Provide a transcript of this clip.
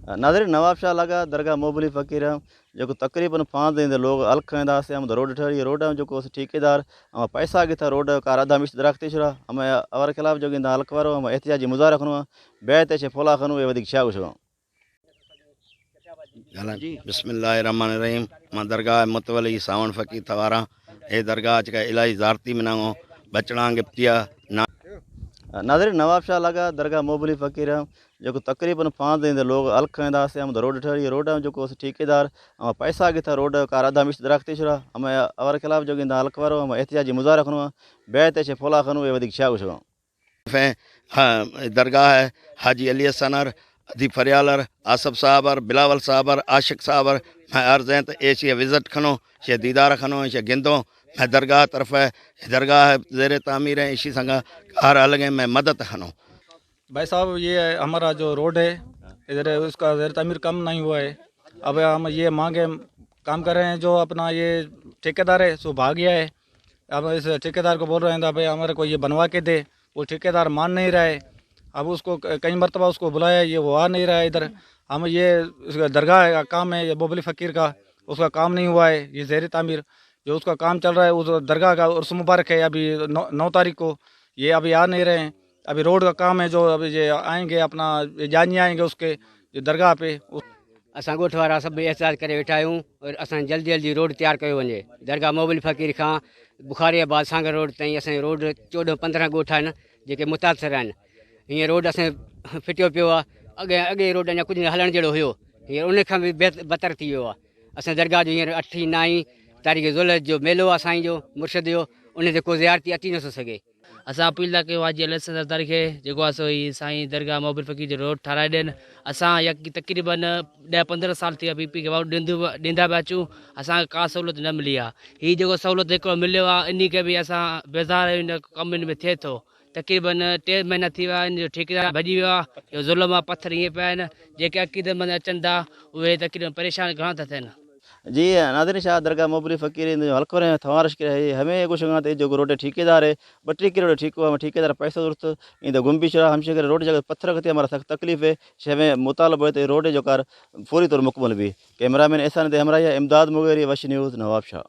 ناظرين نوابشاهه لڳا درگاهه موبلي فقير جيڪو تقريبن پاند ايندي لوگ الک ايندا سي هم روڊ ٺهري روڊ جيڪو ٺيڪيدار هم پئسا ڪٿا روڊ ڪار اڌا مش درخت شرا هم اور خلاف جو ايندا الک وارو هم احتجاجي مظاهرا خنو بي ته شي فولا خنو وڌيڪ ڇا گشو. بسم الله الرحمن الرحيم مان درگاهه متولي ساوڻ فقير ٿواران هي درگاهه جيڪا الاهي زارتي منانگو بچڙان گپتيا نا. ناظرين نوابشاهه لڳا درگاهه موبلي فقير جيڪو تقريبن پاند ايندي لوگ الک ايندا سي هم روڊ ٺهري روڊ جيڪو ٺيڪيدار هم پئسا ڪٿا روڊ ڪار اڌا مش درخت شرا هم اور خلاف جو ايندا الک وارو هم احتجاجي مظاهرا خنو بي ته شي فولا خنو وڌيڪ ڇا گشو. درگاهه حاجي علي حسن ار، ادي فريال ار، آصف صاحب ار، بلاول صاحب ار، عاشق صاحب ار مين عرض هين ته اي شي وزٽ کنو شي ديدار کنو شي گندو مين درگاهه طرف هي درگاهه زير تعمير هي اشي سنگا ڪار الگ هين مين مدد کنو. भाई साहब ये हमारा जो रोड है इधर उसका ज़ेर तामीर कम नहीं हुआ है। अब हम ये मांगे काम कर रहे हैं, जो अपना ये ठेकेदार है सो भाग गया है। अब इस ठेकेदार को बोल रहे हैं भाई हमारे को ये बनवा के दे, वो ठेकेदार मान नहीं रहा है। अब उसको कई मरतबा उसको बुलाया, ये वो आ नहीं रहा है इधर। हम ये दरगाह का काम है, ये बोबली फ़कीर का, उसका काम नहीं हुआ है। ये ज़ेर तामीर जो उसका काम चल रहा है उस दरगाह का उर्स मुबारक है अभी 9 तारीख को, ये अभी आ नहीं रहे हैं। अभी रोड का काम है जो अभी ये आएंगे अपना जानी आएंगे उसके दरगाह पे। असां ॻोठ वारा सभु एहतिजाज करे वेठा आहियूं और असां जल्दी जल्दी रोड तयारु कयो वञे। दरगाह मोबिल फ़कीर खां बुखारी आबाद सांगर रोड ताईं असांजो रोड 14 15 ॻोठ आहिनि जेके मुतासिर आहिनि। हींअर रोड असांजो फिटियो पियो आहे, अॻे अॻे रोड अञा कुझु हलण जहिड़ो हुयो, हींअर उन खां बि बदतर थी वियो आहे। असां दरगाह जो हींअर 8 9 तारीख़ ज़ुलहज जो मेलो आहे साईं जो मुर्शिद जो, उन ते को ज़ियारती अची नथो सघे। असां अपील था कयूं हाजी अली सरदार खे जेको आहे सो ई साईं दरगाह मोबिल फ़कीर जो रोड ठाराए ॾियनि। असां यक तक़रीबन 10 15 साल थी विया पी पी खे वोट ॾींदा पिया अचूं, असांखे का सहूलियत न मिली आहे। हीउ जेको सहूलियत हिकिड़ो मिलियो आहे इन खे बि असां बेज़ार आहियूं, हिन कमु हिन में थिए थो। तक़रीबन 3 महीना थी विया आहिनि, जो ठेकेदार भॼी वियो आहे, इहो ज़ुल्म आहे, पथर ईअं पिया आहिनि। जेके अक़ीदतमंद अचनि था उहे तक़रीबन परेशान घणा था थियनि। जी नाज़रीन शाह दरगाह मोबली फ़कीर इन हल्को रे थवारश करे है हमें एगो शंगा ते जो रोड ठेकेदार है बटरी के रोड ठीक हुआ ठेकेदार पैसा जरूरत इन गुम भी छुड़ा हमसे करे रोड जगह पत्थर कती हमारा सख्त तकलीफ है हमें मुतालबो है रोड जो कार फौरी तौर मुकम्मल भी। कैमरामैन एहसान दे हमरा इमदाद मुगेरी वश न्यूज़ नवाब शाह।